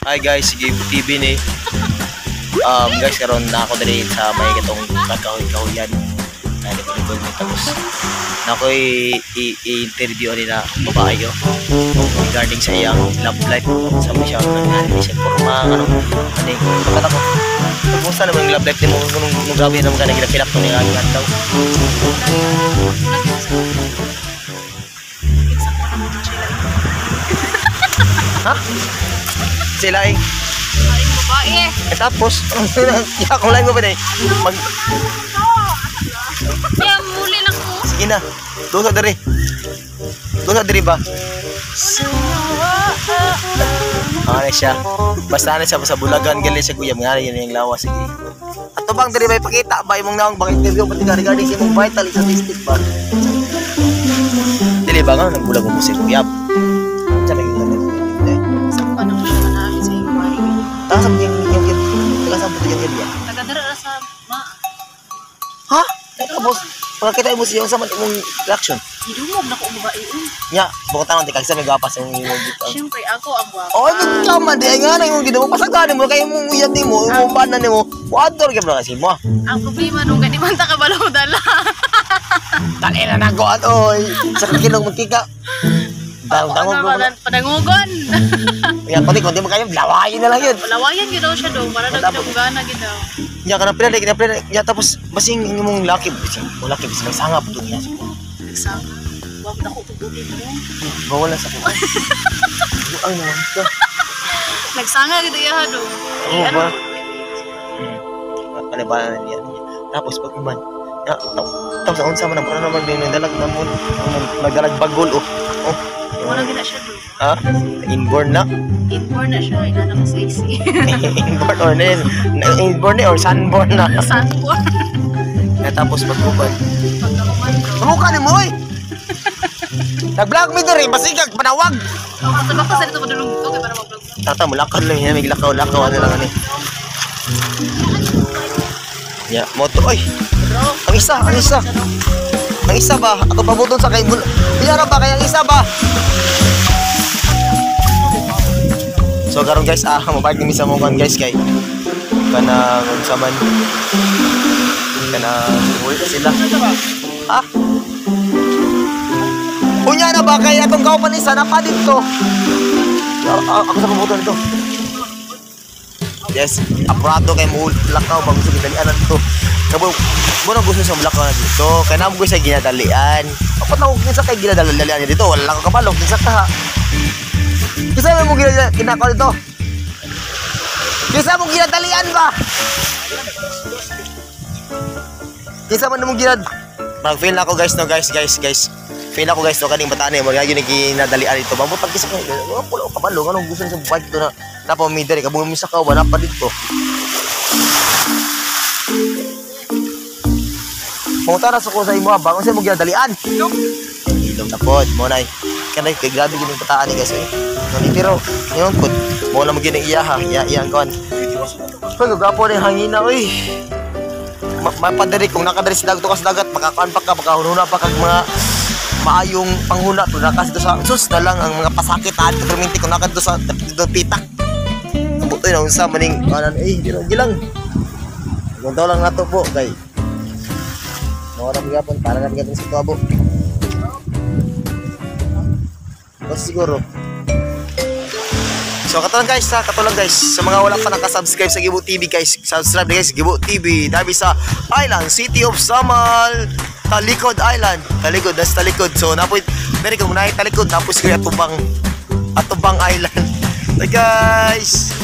Hi guys, sige TV ni. Guys, karon na ako diri sa may katong kakahoy-kahoyan. Na likod ni tapos na ako i-interview ni na babae yo regarding sa iyang love life, sa mo siya naghalit siya porma ano ano bakit ako. Kumusta naman yung love life nimo nung grabe naman ka nagilak-kilak nung ang adlaw? Ha? Sila eh. Babae. Eh tapos, ya kung lain mo ba eh. Mag Ya, muli na ko. Sige na. Doon sa diri. Doon sa diri ba? Ano siya? Basta na siya sa bulagan gali siya kuya mga yun yung lawas, sige. Ato bang diri may pakita ba imong naong bakit interview pati ka regarding sa imong vital statistic ba? Dili ba nga nang bulag mo si kuya? Sa naging internet. Sa pa na ko siya na sa inquiry. Taas ang yung taga sa yung area. Taga dara sa ma. Ha? Tapos pagkakita mo siya sa man imong reaction. Gidungog na ko ang babae. Nya, bukod tanong di kag sa may gapas yung imong dito. Siyempre ako ang gwapa. Oh, nagkama di ay nga na imong ginawa pasagani mo kay imong uyab nimo, imong bana nimo. Waador gyud na kasi mo. Ang problema nung gani man ta kabalo dala. Tali na nako oy. Sa kakilong magkika. Dang Ano ba padangugon? Ya, pati kung di mo kayo lawayin na lang yun. Lawayan gyud daw siya do, para daw ginagana gyud daw. Nya kana pila kina pila nya tapos basing imong laki, basing mo laki basing sanga pud niya. Nagsanga. Wag na ko tugutin mo. Bawal sa ko. Ang naman ka. Nagsanga gyud iya do. Oo ba? Ano ba niya? Tapos pag man ya, tapos ang unsa man ang naman din nagdalag namon nagdalag bagol oh. Oh. Wala gina siya do. Ha? Inborn na? Inborn na siya, ina na ko sa AC. Inborn or na inborn or sunborn na. Sunborn. Na tapos pag-uban. Pagkakuman do. Sumuka ni mo oy. Nag-vlog mi diri basigag panawag. Oh, basta sa dito madulong dito kay para mag-vlog. Tata mo lakad lang yan, may lakaw-lakaw ano lang ani. Ya, moto oy. Ang isa, ang isa. Ang isa ba? Ako pabuton sa kay Biyara ba kay ang isa ba? So karon guys, mabalik ni sa mong guys kay kanang unsa man kanang uwi na sila. Ha? Unya na ba kay atong kauban isa na pa dito? Ako sa pabuton dito. Yes, apurado kay mo lakaw bago sa gidalian dito. Kabo mo na gusto sa lakaw na dito. Kay namo sa ginadalian. Ako na kinsa kay ginadalian niya dito, wala lang kabalo kinsa ka. Kinsa mo ginakaw dito? Kinsa mo ginadalian ba? Kinsa man mo ginad? Mag-fail na ako guys no guys guys guys. Fail ako guys no kaning bataan eh mo gyud ginadalian dito. Bamot pag kinsa kay wala kabalo nganong gusto sa bike dito na napamidari ka bumi sa kaw na pa dito. Mangutana sa ko sa imo ba unsa mo ginadalian? Ilong. Ilong na pod mo nay. Kanay kay grabe gid bataan ni guys eh. Nani pero ingon pod mo na mo gid ang iya ha, iya iyang kon. Pag gapo ni hangina oy. Mapadiri kung nakadiri sa dagat sa dagat makakuan pa ka makahununa pa kag mga maayong panghuna to nakas dito sa sus na lang ang mga pasakit at perminti kung nakadto sa dito pitak. Ang butoy na unsa maning kanan eh diro gilang. Guntaw lang nato po kay mao ra gyapon para ra gyapon sa tuabo. Basta siguro. So katulang guys ha, katulang guys sa mga wala pa naka-subscribe sa Gibo TV guys, subscribe guys Gibo TV dahil sa Island City of Samal, Talikod Island. Talikod, that's Talikod. So napoy diri kung naay Talikod tapos kuya Atubang Island. Bye guys.